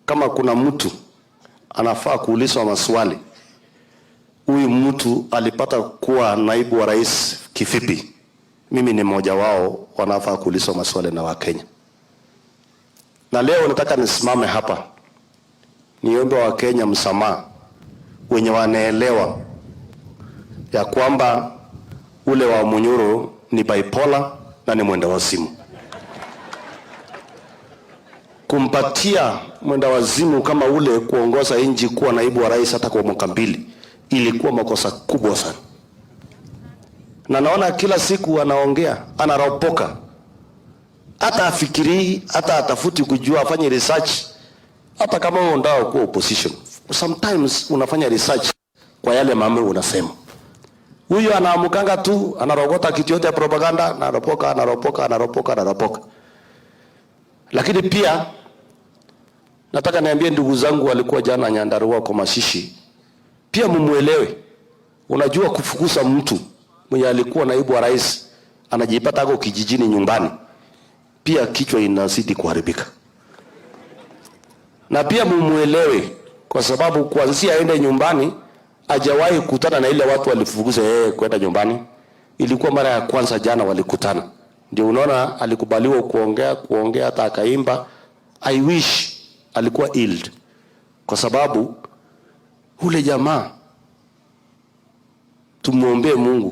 Kama kuna mtu anafaa kuulizwa maswali, huyu mtu alipata kuwa naibu wa rais kivipi? Mimi ni mmoja wao wanafaa kuulizwa maswali na Wakenya. Na leo nataka nisimame hapa niombe Wakenya msamaha wenye wanaelewa ya kwamba ule Wamunyoro ni bipolar na ni mwenda wazimu. Kumpatia mwenda wazimu kama ule kuongoza nchi kuwa naibu wa rais hata kwa mwaka 2 ilikuwa makosa kubwa sana, na naona kila siku anaongea, anaropoka, hata afikirii, hata atafuti kujua, afanye research. Hata kama wewe unataka kuwa opposition, sometimes unafanya research kwa yale mambo unasema. Huyu anaamukanga tu, anarogota kitu yote ya propaganda, anaropoka, anaropoka, anaropoka, anaropoka. Lakini pia nataka niambie ndugu zangu walikuwa jana Nyandarua kwa mashishi, pia mumuelewe. Unajua, kufukuza mtu mwenye alikuwa naibu wa rais anajipata ako kijijini nyumbani, pia kichwa inazidi kuharibika. Na pia mumuelewe, kwa sababu kuanzia aende nyumbani hajawahi kukutana na ile watu walifukuza yeye kwenda nyumbani. Ilikuwa mara ya kwanza jana walikutana, ndio unaona alikubaliwa kuongea kuongea, hata akaimba. I wish alikuwa healed, kwa sababu ule jamaa, tumuombee Mungu.